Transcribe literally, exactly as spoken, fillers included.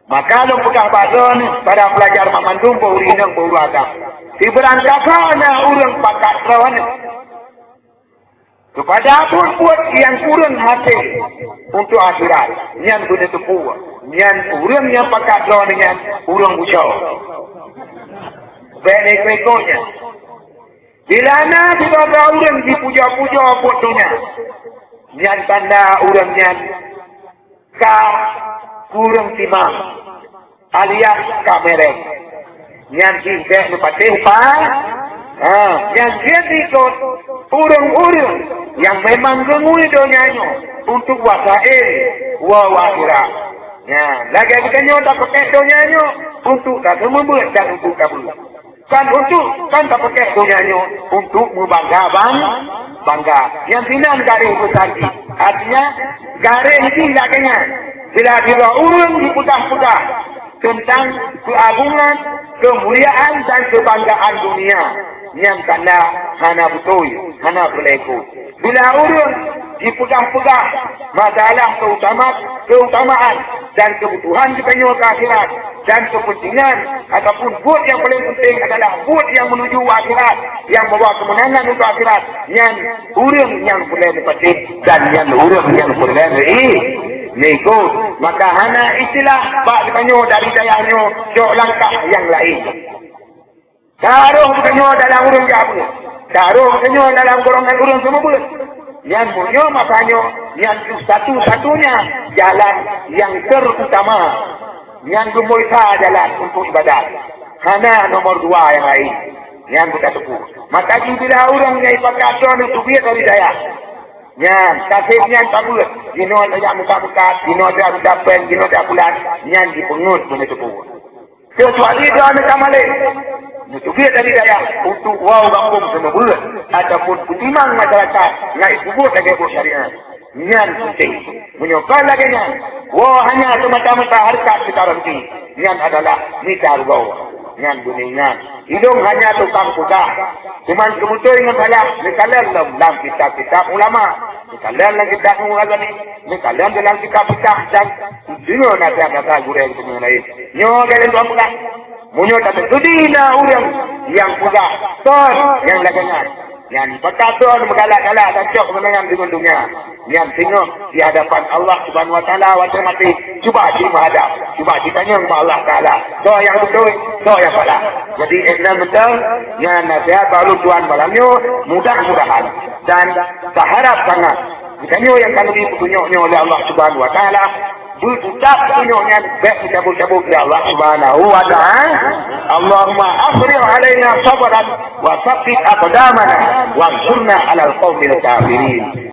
Maka lôn peugah bak droeneuh, para pelajar banmandum, boh ureueng inong, boh ureueng agam. Sibarang kasa na ureueng pakat droeneuh keupada buet-buet nyang kureueng maté untuk akhirat, nyan beuneuteupeu, nyan ureueng nyang pakat droeneuh nyan ureueng bucoe. Bék neukeu-keu nyan. Bila na sidroe ureueng jipujoe-pujoe buet donya, nyan tanda ureueng nyan ka kureueng timang, alias ka mereng. Nyan jih bék neupatéh pa-, ha, nyan jih ikot ureueng-ureueng nyang memang geungui donya nyoe untuk wasail woe akhirat. Nyan, lagée geutanyoe tapakék donya nyoe untuk taseumeubeut dan untuk tabeuet. Kan untuk, kan tapakék donya nyoe untuk meubangga bang-, bangga. Nyang sinan garéh beusa jih. Artinya, garéh jih lagée nyan. Bila sidroe ureueng jipeugah-peugah teuntang keuagongan, keumuliaan dan keubanggaan dunia, nyan tanda hana beutôi, hana peureulée ikot. Bila ureueng jipeugah-peugah masalah keutama-, keutamaan dan keubutuhan geutanyoe keu akhirat dan keupeuntingan, ataupun buet nyang paleng peunteng adalah buet nyang meunuju akhirat, nyang bawa keumeunangan untuk akhirat, nyan ureueng nyang peureulée neupatéh dan nyan ureueng nyang peureulée neuikot. Maka hana istilah bak geutanyoe dari dayah nyoe cok langkah nyang laén. Taroh geutanyoe dalam ureueng jak beuet. Taroh geutanyoe dalam golongan ureueng seumeubeuet. Nyan meunyoe masa nyoe, nyan kheueh satu-satunya jalan nyang terutama. Nyan geumbôi sa jalan untuk ibadat. Hana nomor dua nyang laén. Nyan beutateupeue. Maka jih bila ureueng nyang ipakat droe neuteubiet dari dayah, nyan, taseb nyan tabeuet. Jinoe tajak meukat-meukat, jinoe tajak meukat péng, jinoe tajak bulan. Nyan jipeungeut beuneuteupeu. Keucuali droeneuh ka malée, neuteubiet dari dayah untuk woe gampông seumeubeuet ataupun peutimang masyarakat ngai peubuet lagée buet syariat. Nyan peunteng. Meunyoe kon lagée nyan, woe hanya seumata-mata hareukat seutara ruti, nyan adalah mita rugoe. Nyan beuneuingat, ilong hanya tukang peugah. Cuman keubeutôi ngon salah neukalon lom lam kitab-kitab ulama, neukalon lam kitab Imam Ghazali, neukalon dalam kitab fiqah dan deungoe nasihat-nasihat gurée-gurée laén. Nyoe lagée lôn tuan peugah, meunyoe tateupeue na ureueng nyang peugah, "Kon nyang lagée nyan," nyan pakat droe meugalak-galak dan cok keunongan deungon donya. Nyan singoh di hadapan Allah Subhanahu wa Taala watée maté, cuba jimeuhadab, cuba jitanyong bak Allah Taala, soe nyang beutôi, soe nyang salah. Jadi, inong mantong, nyan nasihat bak ulôn tuan malam nyoe, mudah-mudahan dan taharab sangat geutanyoe nyang ka neubri peutunyok nyoe lé Allah Subhanahu wa Taala, beututap peutunyok nyan bék teucabut-cabut lé Allah Subhanahu wa Taala. Allahumma afrigh alaina sabran wa tsabbit aqdamana wansurna alal qaumil kafirin.